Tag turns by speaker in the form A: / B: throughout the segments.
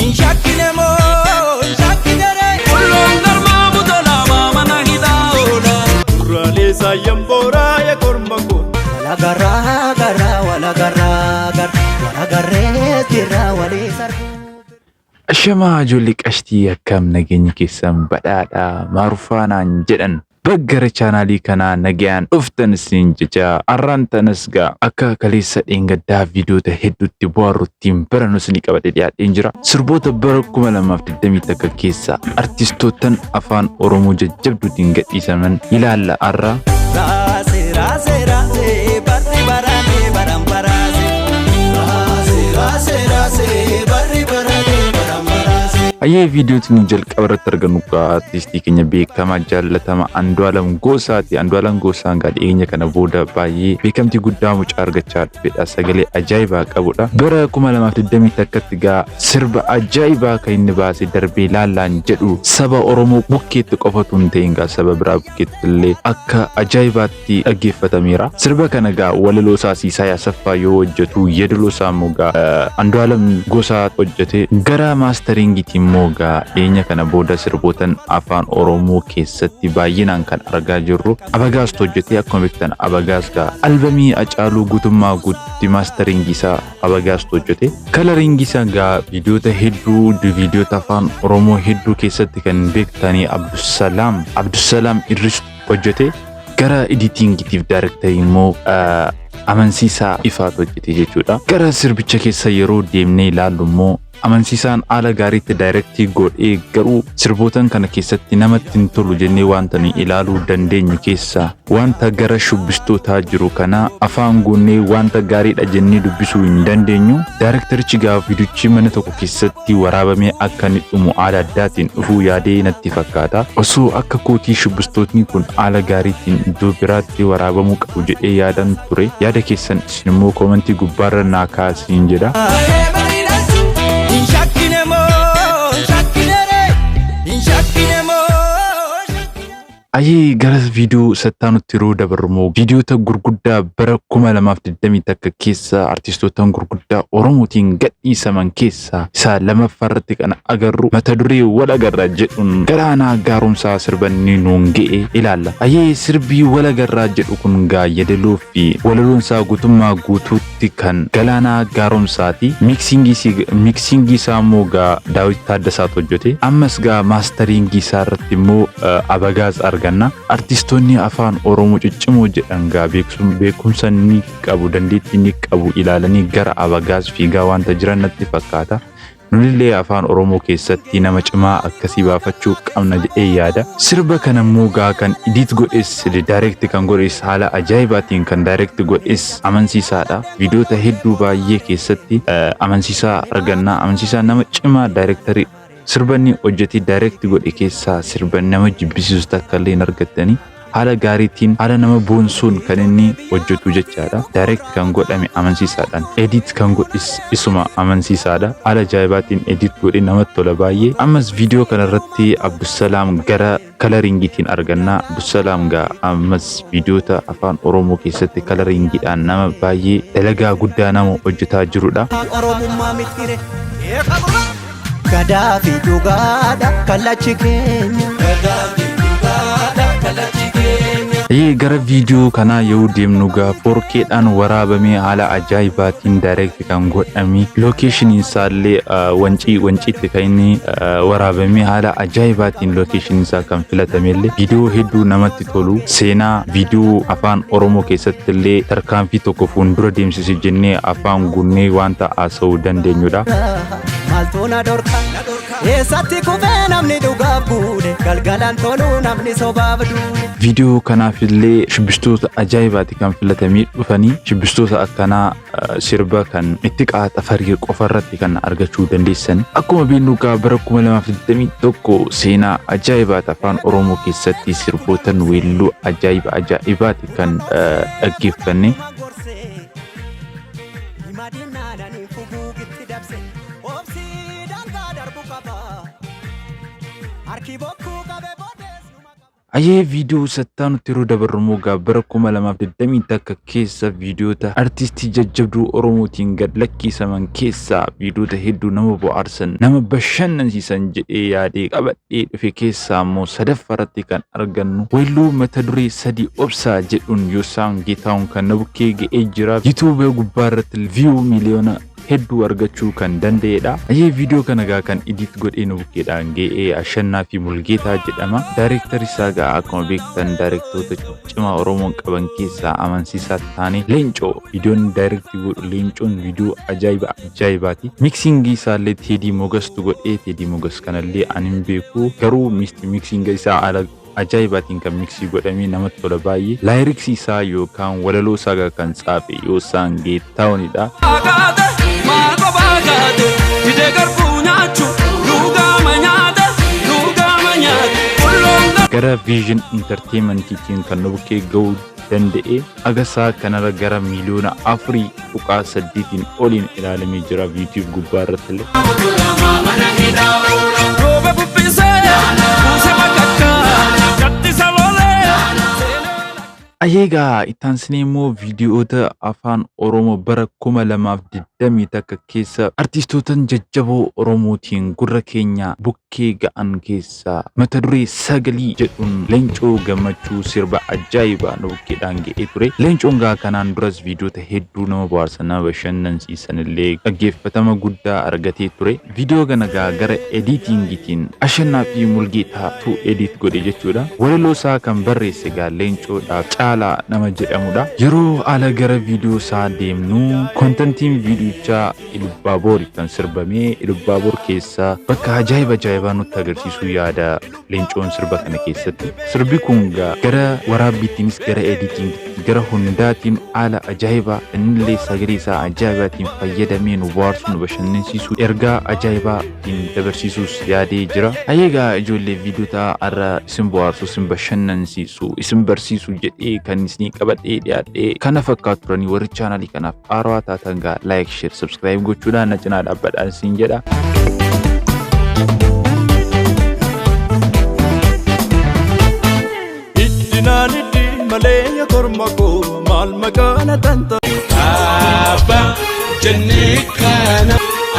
A: Hin shakkine moo hin shakkine ree?
B: Qulloon garmaa butolaa mana hidhaa oola.
C: Duraalee saayyaan booraa ya korma koo.
A: Walagaraa garaa walagaraa gara walagarree jirra walii sarbu.
D: Ashamaa ijoollee qashtii, akkam nageenya keessan? Badhaadhaa maarufaanaan jedhan. Baggara chaanaalii kanaa nagayaan dhuftan isin jecha. Arraan tanas gaa akka kaleessa dheengaddaa viidiyoota hedduutti bohaarruttiin baranus ni qabadhe dhiyaadheen jira. Sirboota bara 2021 keessa artistootan afaan Oromoo jajjabduutiin gadhiisaman ilaalla arraa.
A: Raase raase raase barri barane baran baraase. Raase raase raase barri barane baran baraase.
D: Ayyee, viidiyooti nu jalqaba irratti argannu gaa artistii keenya beekamaa jaallatama Andu'aalam Gosaati. Andu'aalam Gosaan gaa dhiyeenya kana booda baay'ee beekamtii guddaa mucaa argachaa dhufedha. Sagalee ajaa'ibaa qabudha. Bara 2021tti gaa sirba ajaa'ibaa kan inni baase "Darbee Laallaan" jedhu saba Oromoo bukkeetti qofatu hin ta'in, gaa saba biraa bukkeetti illee akka ajaa'ibaatti dhaggeeffatameera. Sirba kana gaa walaloo isaa Siisaay Asaffaa yoo hojjetu, yeedaloo isaa immoo gaa Andu'aalam Gosaa hojjete. Gara masteringiitiin immoo gaa dhiyeenya kana booda sirbootan afaan Oromoo keessatti baay'inaan kan argaa jirru Abagaastu hojjete. Akkuma beektan Abagaas gaa albamii Acaaluu guutummaa guututti masteringii isaa Abagaastu hojjete. Coloringii isaa gaa viidiyoota hedduu, viidiyoota afaan Oromoo hedduu keessatti kan beektanii Abdusalaam Idris hojjete. Gara editingiitiif directorii immoo Amansiisaa Ifaatu hojjete jechuudha. Gara sirbicha keessa yeroo deemnee ilaallu immoo Amansiisaan haala gaariitti directii godhee, garuu sirbootan kana keessatti namatti hin tolu jennee wanta nuyi ilaaluu dandeenyu keessaa wanta gara shubbistootaa jiru kana afaan guunnee wanta gaariidha jennee dubbisuu hin dandeenyu. Directorichi gaafa viidiyochi mana tokko keessatti waraabamee akka inni dhumu haala addaatiin dhufuu yaadee natti fakkaata. Osoo akka kootii shubbistootni kun haala gaariitiin iddoo biraatti waraabamuu qabu jedhee yaadan ture. Yaada keessan isin immoo commentii gubbaarra naa kaasiin jedha.
A: Hin shakkine moo hin shakkine ree? Hin shakkine moo shakkine.
D: Ayyee, gara viidiyoo sattaanutti yeroo dabarru immoo viidiyoota gurguddaa bara 2021 keessa artistoota gurguddaa Oromootiin gadhiisaman keessaa isa lamaffaa irratti kan agarru mata duree "Wal Agarra" jedhuun Galaanaa Gaaromsaa sirbanni nuun ga'e ilaalla. Ayyee, sirbii "Wal Agarraa" jedhu kun gaa yeedaloo fi walaloon isaa guutummaa guutuutti kan Galaanaa Gaaromsaati. Mixingii isaa immoo gaa Daawit Taaddasaatu hojjete. Ammas gaa masteringii isaa irratti immoo Abagaaz arganna. Artistoonni afaan Oromoo ciccimoo jedhan gaa beekumsa ni qabu, dandeettii ni qabu ilaalanii gara Abagaaz fiigaa wanta jiran natti fakkaata. Nulillee afaan Oromoo keessatti nama cimaa akkasii baafachuu qabna jedhee yaada. Sirba kana immoo gaa kan edit godhes, direct kan godhes, haala ajaa'ibaatiin kan direct godhes Amansiisaadha. Viidiyoota hedduu baay'ee keessatti Amansiisaa arganna. Amansiisaa nama cimaa directorii sirba inni hojjetee direct godhe keessaa sirba nama jibbisiisu takka illee hin argattanii. Haala gaariitiin, haala nama boonsuun kan inni hojjetu jechaadha. Direct kan godhame Amansiisaadhaan. Edit kan godhis isuma Amansiisaadha. Haala ajaa'ibaatiin edit godhe, namatti tola baay'ee. Ammas viidiyoo kanarratti Abdusalaam gara coloringiitiin arganna. Abdusalaam gaa ammas viidiyoota afaan Oromoo keessatti coloringiidhaan nama baay'ee dalagaa guddaa nama hojjetaa jirudha.
A: Oromummaa mitire. Gadaa fi dhugaadha kallachi keenya. Gadaa fi dhugaadha kallachi keenya.
D: Gara viidiyoo kanaa yoo deemnu gaa 4Kdhaan waraabamee, haala ajaa'ibaatiin direct kan godhame, locationiin isaallee Wancii, Wanciitti kan inni waraabamee, haala ajaa'ibaatiin locationiin isaa kan filatamellee viidiyoo hedduu namatti tolu, seenaa viidiyoo afaan Oromoo keessatti illee tarkaanfii tokko fuuldura deemsise jennee afaan guunnee wanta haasa'uu dandeenyudha.
A: Maaltu na dhorka? Eessatti kufee namni dhugaaf buune? Galgalaan toluu namni sobaaf duune.
D: Viidiyoo kanaaf illee shubbistoota ajaa'ibaati kan filatamee dhufanii. Shubbistoota akkanaa sirba kan itti qaaxafarii qofa irratti kan argachuu dandeessan. Akkuma beeknu egaa bara 2021 seenaa ajaa'ibaati afaan Oromoo keessatti sirbootan weelluu ajaa'iba ajaa'ibaati kan dhaggeeffanne.
A: Himadinaananii fuguugitti dabse obsii daangaa darbu qaba. Harki bokkuu qabe boodees numa qaba.
D: Ayyee, viidiyoo sattaanutti yeroo dabarru immoo gaa bara 2021 keessa viidiyoota artistii jajjabduu Oromootiin gad lakkisaman keessaa viidiyoota hedduu nama bohaarsan, nama bashannansiisan jedhee yaadee qabadhee dhufe keessaa immoo sadaffaa irratti kan argannu weelluu mata duree "Sadii Obsaa" jedhuun Yoosaan Geetahuun kan na bukkee ga'ee jira. YouTube gubbaa irratti view miiliyoona hedduu argachuu kan danda'edha. Ayyee, viidiyoo kana gaa kan edit godhee nu bukkeedhaan ga'ee Ashannaa fi Mulgeetaa jedhama. Daayireektarri isaa gaa akkuma beektan daayireektoota cimaa Oromoon qaban keessaa amansiisaa taane Leencoo. Viidiyoon direct godhu Leencoon viidiyoo ajaa'iba ajaa'ibaati. Mixing isaallee Teedii Mogastu godhee. Teedii Mogas kanallee ani hin beeku, garuu mixing isaa haala ajaa'ibaatiin kan mix godhamee namatti tola baay'ee. Lyrics isaa yookaan walaloo isaa kan tsaafe Yoosaan Geetahuunidha.
B: Baagaate maal baagaate fidee garbuu nyaachuu lugaama nyaata lugaama nyaata qulloon.
D: Gara Vision Entertainmentiitiin kan nu bukkee ga'uu danda'e agasaa kanarra gara miiliyoona 4.8iin oliin ilaalamee jira YouTube gubbaa irratti illee.
B: Rooba bubbisee buuse bakakkaa gaddisa lolee.
D: Ayeegaa, ittaansinee immoo viidiyoota afaan Oromoo bara 2021 keessa artiistootan jajjaboo Oromootiin gurra keenya bukkee ga'an keessaa mata duree "Sagalii" jedhuun Leencoo Gammachuu sirba ajaa'ibaa nu bukkeedhaan ga'ee ture. Leencoon gaa kanaan duras viidiyoota hedduu nama bohaarsan, nama bashannansiisan illee dhaggeeffatama guddaa argatee ture. Viidiyoo kana gaa gara editingiitiin Ashannaa fi Mulgeetaatu edit godhe jechuudha. Walaloo isaa kan barreesse gaa Leencoodhaaf Caalaa nama jedhamudha. Yeroo ala gara viidiyoo isaa deemnu, contentiin viidiyichaa Ilubbaaboor kan sirbamee Ilubbaaboor keessaa bakka ajaa'iba ajaa'ibaa nutti agarsiisuu yaada Leencoon sirba kana keessatti. Sirbi kun gaa gara waraabbiittiinis gara editingiitti gara hundaatiin haala ajaa'ibaa innillee sagalee isaa ajaa'ibaatiin fayyadamee nu bohaarsuu, nu bashannansiisuu, ergaa ajaa'ibaatiin dabarsiisuus yaadee jira. Hayyeegaa ijoollee, viidiyoota har'a isin bohaarsuu, isin bashannansiisu, isin barsiisu jedhee kan isinii qabadhee dhiyaadhee kana fakkaatu turanii. Warri chaanalii kanaaf haarawaa taatan gaa like, share, subscribe gochuudhaan na cinaa dhaabbadhaan isin jedha.
C: Iddinaan iddi malee korma koo maal maqaana tanta.
E: Abbaa jennee kana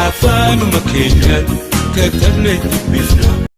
E: afaanuma keenyaan katabnee dubbifna.